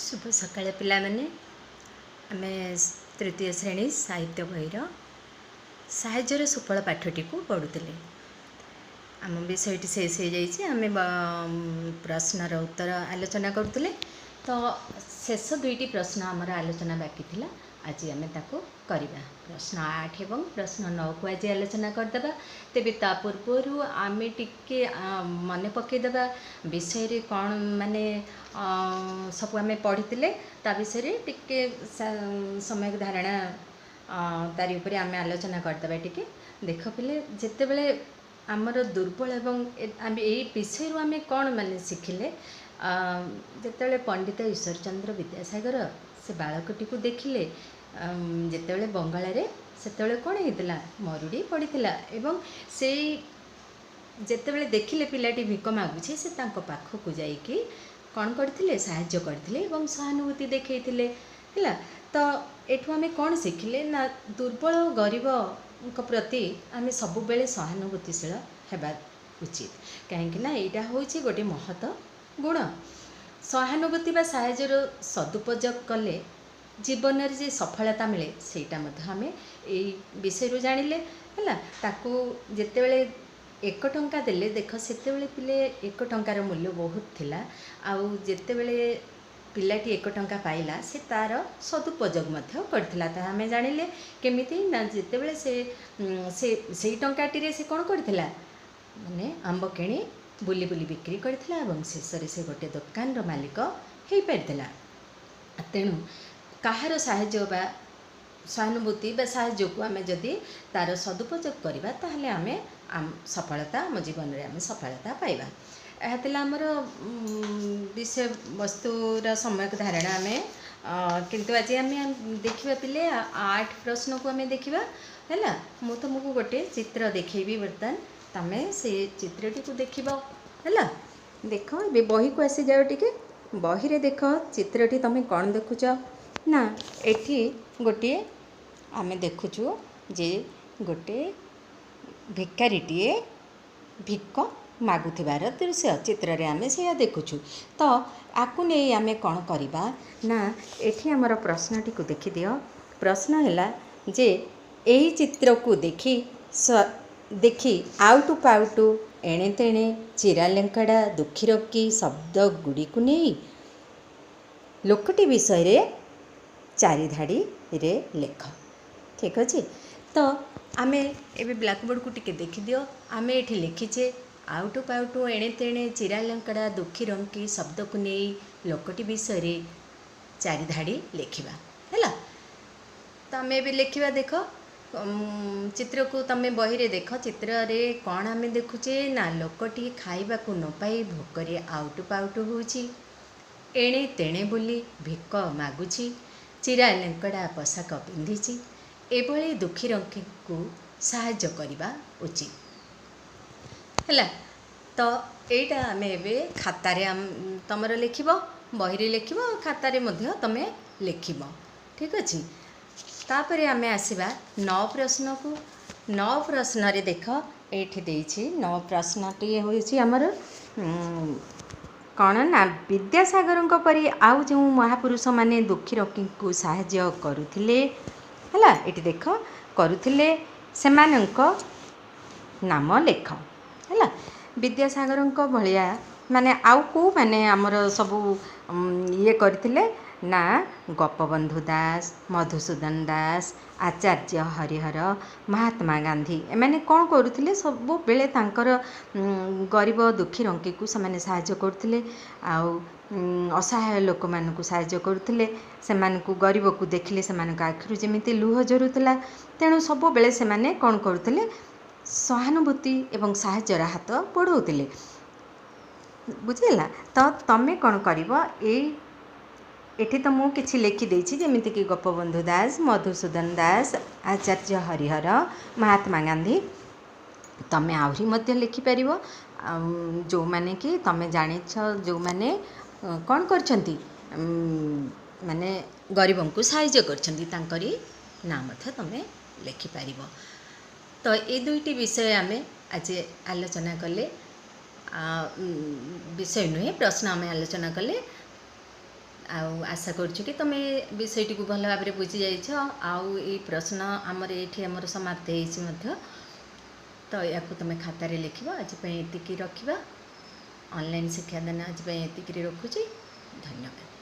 ଶୁଭ ସକାଳ ପିଲାମାନେ। ଆମେ ତୃତୀୟ ଶ୍ରେଣୀ ସାହିତ୍ୟ ବହିର ସାହାଯ୍ୟର ସୁଫଳ ପାଠଟିକୁ ପଢ଼ୁଥିଲେ। ଆମ ବିଷୟଟି ଶେଷ ହେଇଯାଇଛି। ଆମେ ପ୍ରଶ୍ନର ଉତ୍ତର ଆଲୋଚନା କରୁଥିଲେ। ତ ଶେଷ ଦୁଇଟି ପ୍ରଶ୍ନ ଆମର ଆଲୋଚନା ବାକି ଥିଲା, ଆଜି ଆମେ ତାକୁ କରିବା। ପ୍ରଶ୍ନ 8 ଏବଂ ପ୍ରଶ୍ନ 9କୁ ଆଜି ଆଲୋଚନା କରିଦେବା। ତେବେ ତା ପୂର୍ବରୁ ଆମେ ଟିକେ ମନେ ପକାଇଦେବା ବିଷୟରେ କ'ଣ ମାନେ ସବୁ ଆମେ ପଢ଼ିଥିଲେ, ତା ବିଷୟରେ ଟିକେ ସମ୍ୟକ ଧାରଣା ତାରି ଉପରେ ଆମେ ଆଲୋଚନା କରିଦେବା ଟିକେ। ଦେଖ ପିଲେ, ଯେତେବେଳେ ଆମର ଦୁର୍ବଳ ଏବଂ ଆମେ ଏଇ ବିଷୟରୁ ଆମେ କ'ଣ ମାନେ ଶିଖିଲେ? ଯେତେବେଳେ ପଣ୍ଡିତ ଈଶ୍ୱରଚନ୍ଦ୍ର ବିଦ୍ୟାସାଗର ସେ ବାଳକଟିକୁ ଦେଖିଲେ ଯେତେବେଳେ ବଙ୍ଗଳାରେ, ସେତେବେଳେ କ'ଣ ହେଇଥିଲା? ମରୁଡ଼ି ପଡ଼ିଥିଲା। ଏବଂ ସେଇ ଯେତେବେଳେ ଦେଖିଲେ ପିଲାଟି ଭିକ ମାଗୁଛି, ସେ ତାଙ୍କ ପାଖକୁ ଯାଇକି କ'ଣ କରିଥିଲେ? ସାହାଯ୍ୟ କରିଥିଲେ ଏବଂ ସହାନୁଭୂତି ଦେଖେଇଥିଲେ। ହେଲା ତ, ଏଠୁ ଆମେ କ'ଣ ଶିଖିଲେ ନା ଦୁର୍ବଳ ଓ ଗରିବଙ୍କ ପ୍ରତି ଆମେ ସବୁବେଳେ ସହାନୁଭୂତିଶୀଳ ହେବା ଉଚିତ, କାହିଁକି ନା ଏଇଟା ହେଉଛି ଗୋଟେ ମହତ ଗୁଣ। ସହାନୁଭୂତି ବା ସାହାଯ୍ୟର ସଦୁପଯୋଗ କଲେ ଜୀବନରେ ଯେ ସଫଳତା ମିଳେ, ସେଇଟା ମଧ୍ୟ ଆମେ ଏଇ ବିଷୟରୁ ଜାଣିଲେ। ହେଲା, ତାକୁ ଯେତେବେଳେ 1 ଟଙ୍କା ଦେଲେ, ଦେଖ ସେତେବେଳେ ପିଲେ 1 ଟଙ୍କାର ମୂଲ୍ୟ ବହୁତ ଥିଲା। ଆଉ ଯେତେବେଳେ ପିଲାଟି 1 ଟଙ୍କା ପାଇଲା, ସେ ତା'ର ସଦୁପଯୋଗ ମଧ୍ୟ କରିଥିଲା। ତାହା ଆମେ ଜାଣିଲେ କେମିତି ନା ଯେତେବେଳେ ସେ ସେଇ ଟଙ୍କାଟିରେ ସେ କ'ଣ କରିଥିଲା? ମାନେ ଆମ୍ବ କିଣି ବୁଲି ବୁଲି ବିକ୍ରି କରିଥିଲା ଏବଂ ଶେଷରେ ସେ ଗୋଟେ ଦୋକାନର ମାଲିକ ହେଇପାରିଥିଲା। ତେଣୁ କାହାର ସାହାଯ୍ୟ ବା ସହାନୁଭୂତି ବା ସାହାଯ୍ୟକୁ ଆମେ ଯଦି ତା'ର ସଦୁପଯୋଗ କରିବା, ତାହେଲେ ଆମେ ସଫଳତା, ଆମ ଜୀବନରେ ଆମେ ସଫଳତା ପାଇବା। ଏହା ଥିଲା ଆମର ବିଷୟବସ୍ତୁର ସମ୍ୟକ ଧାରଣା ଆମେ। କିନ୍ତୁ ଆଜି ଆମେ ଦେଖିବା ପିଲେ, 8 ପ୍ରଶ୍ନକୁ ଆମେ ଦେଖିବା। ହେଲା, ମୁଁ ତୁମକୁ ଗୋଟେ ଚିତ୍ର ଦେଖେଇବି ବର୍ତ୍ତମାନ, ତମେ ସେ ଚିତ୍ରଟିକୁ ଦେଖିବ। ହେଲା, ଦେଖ, ଏବେ ବହିକୁ ଆସିଯାଅ ଟିକେ। ବହିରେ ଦେଖ ଚିତ୍ରଟି, ତମେ କ'ଣ ଦେଖୁଛ? ନା ଏଠି ଗୋଟିଏ ଆମେ ଦେଖୁଛୁ ଯେ ଗୋଟେ ଭିକାରୀଟିଏ ଭିକ ମାଗୁଥିବାର ଦୃଶ୍ୟ ଚିତ୍ରରେ ଆମେ ସେଇଆ ଦେଖୁଛୁ। ତ ଆକୁ ନେଇ ଆମେ କ'ଣ କରିବା ନା ଏଠି ଆମର ପ୍ରଶ୍ନଟିକୁ ଦେଖିଦିଅ। ପ୍ରଶ୍ନ ହେଲା ଯେ ଏହି ଚିତ୍ରକୁ ଦେଖି ଆଉଟୁ ପାଉଟୁ, ଏଣେ ତେଣେ, ଚିରା ଲେଙ୍କଡ଼ା, ଦୁଃଖୀରଙ୍କି ଶବ୍ଦ ଗୁଡ଼ିକୁ ନେଇ ଲୋକଟି ବିଷୟରେ ଚାରି ଧାଡ଼ିରେ ଲେଖ। ଠିକ୍ ଅଛି, ତ ଆମେ ଏବେ ବ୍ଲାକବୋର୍ଡ଼କୁ ଟିକେ ଦେଖିଦିଅ। ଆମେ ଏଠି ଲେଖିଛେ ଆଉଟୁ ପାଉଟୁ, ଏଣେ ତେଣେ, ଚିରା ଲେଙ୍କଡ଼ା, ଦୁଃଖୀ ରଙ୍କି ଶବ୍ଦକୁ ନେଇ ଲୋକଟି ବିଷୟରେ ଚାରି ଧାଡ଼ି ଲେଖିବା। ହେଲା, ତ ଆମେ ଏବେ ଲେଖିବା। ଦେଖ ଚିତ୍ରକୁ, ତମେ ବହିରେ ଦେଖ, ଚିତ୍ରରେ କ'ଣ ଆମେ ଦେଖୁଛେ ନା ଲୋକଟି ଖାଇବାକୁ ନ ପାଇ ଭୋକରେ ଆଉଟୁ ପାଉଟୁ ହେଉଛି, ଏଣେ ତେଣେ ବୁଲି ଭିକ ମାଗୁଛି, ଚିରା ଲେଙ୍କଡ଼ା ପୋଷାକ ପିନ୍ଧିଛି। ଏଭଳି ଦୁଃଖୀ ରଙ୍କିଙ୍କୁ ସାହାଯ୍ୟ କରିବା ଉଚିତ। ହେଲା, ତ ଏଇଟା ଆମେ ଏବେ ଖାତାରେ ତମର ଲେଖିବ, ବହିରେ ଲେଖିବ, ଖାତାରେ ମଧ୍ୟ ତମେ ଲେଖିବ। ଠିକ୍ ଅଛି, ତାପରେ ଆମେ ଆସିବା 9 ପ୍ରଶ୍ନକୁ। 9 ପ୍ରଶ୍ନରେ ଦେଖ ଏଇଠି ଦେଇଛି, 9 ପ୍ରଶ୍ନଟି ହେଉଛି ଆମର କ'ଣ ନା ବିଦ୍ୟାସାଗରଙ୍କ ପରି ଆଉ ଯେଉଁ ମହାପୁରୁଷମାନେ ଦୁଃଖୀ ରଙ୍କିଙ୍କୁ ସାହାଯ୍ୟ କରୁଥିଲେ, ହେଲା, ଏଠି ଦେଖ, କରୁଥିଲେ, ସେମାନଙ୍କ ନାମ ଲେଖ। ହେଲା, ବିଦ୍ୟାସାଗରଙ୍କ ଭଳିଆ ମାନେ ଆଉ କେଉଁମାନେ ଆମର ସବୁ ଇଏ କରିଥିଲେ ନା ଗୋପବନ୍ଧୁ ଦାସ, ମଧୁସୂଦନ ଦାସ, ଆଚାର୍ଯ୍ୟ ହରିହର, ମହାତ୍ମା ଗାନ୍ଧୀ। ଏମାନେ କ'ଣ କରୁଥିଲେ? ସବୁବେଳେ ତାଙ୍କର ଗରିବ ଦୁଃଖୀ ରଙ୍କିକୁ ସେମାନେ ସାହାଯ୍ୟ କରୁଥିଲେ ଆଉ ଅସହାୟ ଲୋକମାନଙ୍କୁ ସାହାଯ୍ୟ କରୁଥିଲେ। ସେମାନଙ୍କୁ, ଗରିବକୁ ଦେଖିଲେ ସେମାନଙ୍କ ଆଖିରୁ ଯେମିତି ଲୁହ ଝରୁଥିଲା। ତେଣୁ ସବୁବେଳେ ସେମାନେ କ'ଣ କରୁଥିଲେ? ସହାନୁଭୂତି ଏବଂ ସାହାଯ୍ୟର ହାତ ବଢ଼ାଉଥିଲେ। ବୁଝିହେଲା? ତ ତମେ କ'ଣ କରିବ? ଏଇ ଏଠି ତ ମୁଁ କିଛି ଲେଖିଦେଇଛି, ଯେମିତିକି ଗୋପବନ୍ଧୁ ଦାସ, ମଧୁସୂଦନ ଦାସ, ଆଚାର୍ଯ୍ୟ ହରିହର, ମହାତ୍ମା ଗାନ୍ଧୀ। ତମେ ଆହୁରି ମଧ୍ୟ ଲେଖିପାରିବ, ଯେଉଁମାନେ କି ତମେ ଜାଣିଛ, ଯେଉଁମାନେ କ'ଣ କରିଛନ୍ତି, ମାନେ ଗରିବଙ୍କୁ ସାହାଯ୍ୟ କରିଛନ୍ତି, ତାଙ୍କରି ନାଁ ମଧ୍ୟ ତମେ ଲେଖିପାରିବ। ତ ଏଇ ଦୁଇଟି ବିଷୟ ଆମେ ଆଜି ଆଲୋଚନା କଲେ, ବିଷୟ ନୁହେଁ, ପ୍ରଶ୍ନ ଆମେ ଆଲୋଚନା କଲେ। ଆଉ ଆଶା କରୁଛୁ କି ତୁମେ ବିଷୟଟିକୁ ଭଲ ଭାବରେ ବୁଝିଯାଇଛ। ଆଉ ଏଇ ପ୍ରଶ୍ନ ଆମର ଏଇଠି ଆମର ସମାପ୍ତ ହେଇଛି ମଧ୍ୟ। ତ ୟାକୁ ତୁମେ ଖାତାରେ ଲେଖିବ। ଆଜି ପାଇଁ ଏତିକି ରଖିବା। ଅନଲାଇନ୍ ଶିକ୍ଷାଦାନ ଆଜି ପାଇଁ ଏତିକିରେ ରଖୁଛି। ଧନ୍ୟବାଦ।